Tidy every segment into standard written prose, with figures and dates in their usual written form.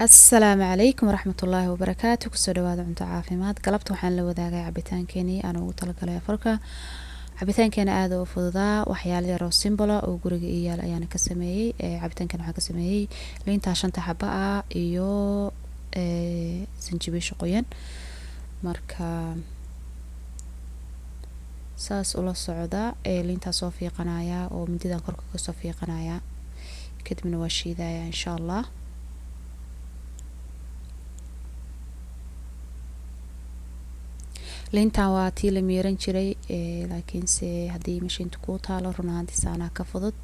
Asalaamu calaykum waraxmatullaahi wabarakaatu. Kusoo dhawaada Cunto Caafimaad. Galabta waxaan la wadaagay cabitaankeenii aan ugu talagalay afarka. Cabitaankeena aada u fududaa, waxyaalo yaroo simple ah oo guriga ii yaal ayaana ka sameeyey. Cabitaankan waxaan ka sameeyey liintaa shanta xaba ah iyo sanjabiisha qoyan. Marka saas ula socda, liintaa soo fiiqanaya oo mindidan korka kasoo fiiqanaya, kadibna waa shiidaya, insha Allah. Liintan waa tii la miiran jiray, laakiinse haddii mashiinta kuu taalo, run ahaantii saanaa ka fudud.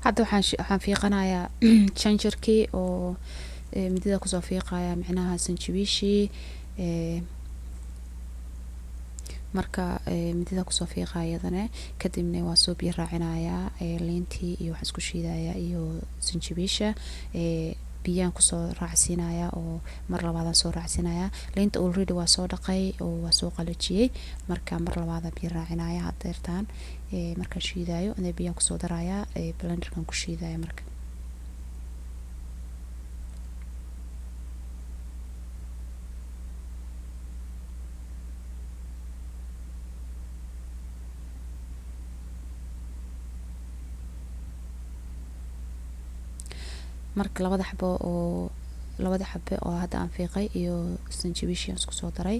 Hadda waxaan fiiqanayaa ginger-kii oo midida kusoo fiiqaya, micnaha sanjabiishii. Marka midida kusoo fiiqaya iyadana, kadibna waa soo biyo raacinayaa liintii iyo waxaan isku shiidayaa iyo sanjabiisha. Biyaan kusoo raacsiinaya oo mar labaadaan soo raacsiinaya. Liinta already waa soo dhaqay oo waa soo qalajiyey. Marka mar labaadaan biyo raacinaya hadeertaan markaan shiidayo, ine biyaan kusoo darayaa, blenderkan ku shiidaya. Marka labada xabo oo hadda aan fiiqay iyo sanjabiishii aan isku soo daray.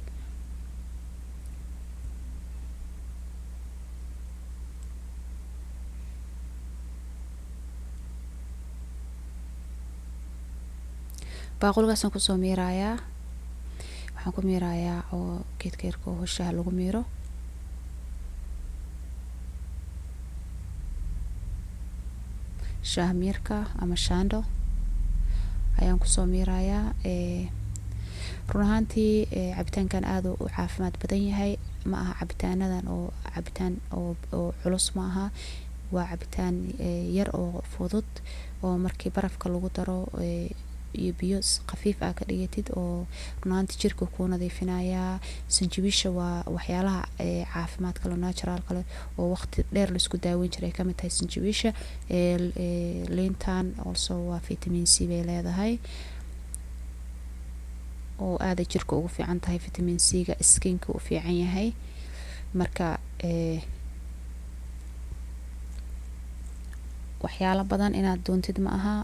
Baaquligaasaan kusoo miirayaa. Waxaan ku miirayaa oo geedka yarka oo shaaha lagu miiro. Shaah miirka ama shaando ayaan kusoo miirayaa. Run ahaantii cabitaankan aad u caafimaad badan yahay. Ma aha cabitaanadan oo cabitaan oo culus ma aha. Waa cabitaan yar oo fudud oo markii barafka lagu daro iyo biyo khafiif ah ka dhigatid, oo run ahaantii jirka kuu nadiifinayaa. Sanjabiisha waa waxyaalaha caafimaadka leh, natural kale oo waqti dheer laisku daaweyn jiray ay kamid tahay sanjabiisha. Liintan also waa vitamin C bay leedahay oo aaday jirka ugu fiican tahay. Vitamin C-ga skinka u fiican yahay. Marka waxyaalo badan inaad doontid ma aha.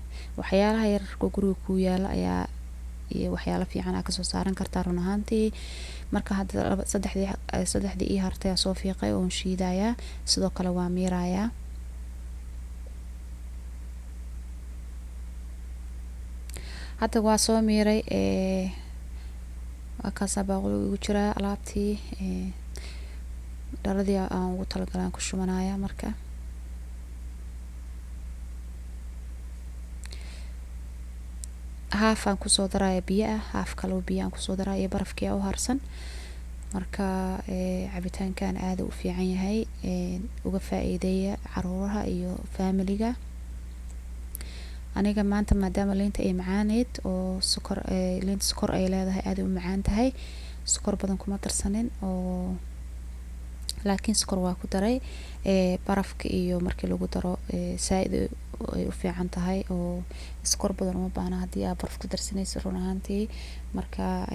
Waxyaalaha yararka guriga kuu yaala ayaa iyo waxyaalo fiican aa kasoo saaran kartaa, run ahaantii. Marka hadda laba saddexdii ii hartay aa soo fiiqay oon shiidayaa, sidoo kale waa miirayaa. Hadda waa soo miiray, waa kaasaa baaquliga igu jiraa. Alaabtii dhaladii aan ugu talagalay aan ku shubanaya. Marka haaf aan kusoo daraya biyo ah, haaf kaloo biyo aan kusoo daraya iyo barafkii u harsan. Marka cabitaankan aada u fiican yahay, uga faa'iideeya caruuraha iyo familiga. Aniga maanta maadaama liinta ay macaaneyd oo sokor, liinta sokor ay leedahay, aada u macaan tahay, sokor badan kuma darsanin oo laakiin sokor waa ku daray. Barafka iyo markii lagu daro zaaid ay u fiican tahay oo sokor badan uma baahna haddii aad baraf ku darsanayso, run ahaantii. Marka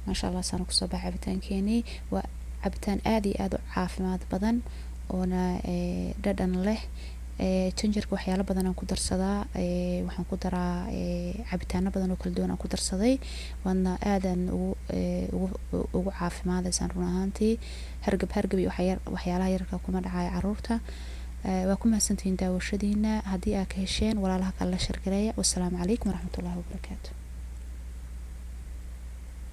maasha Allah, saan kusoo baxay cabitaankeenii. Waa cabitaan aad iyo aad u caafimaad badan oona dhadhan leh. Ginger-ka waxyaalo badan aan ku darsadaa. Waxaan ku daraa cabitaano badan oo kala duwan aan ku darsaday, waadna aadaan ugu caafimaadaysaan, run ahaantii. Hargab hargab iyo waxyaalaha yararka kuma dhacayo caruurta. Waa ku mahadsantihiin daawashadiina. Haddii aad ka hesheen, walaalaha kale la share gareeya. Wassalaamu calaykum waraxmatullaahi wabarakaatu.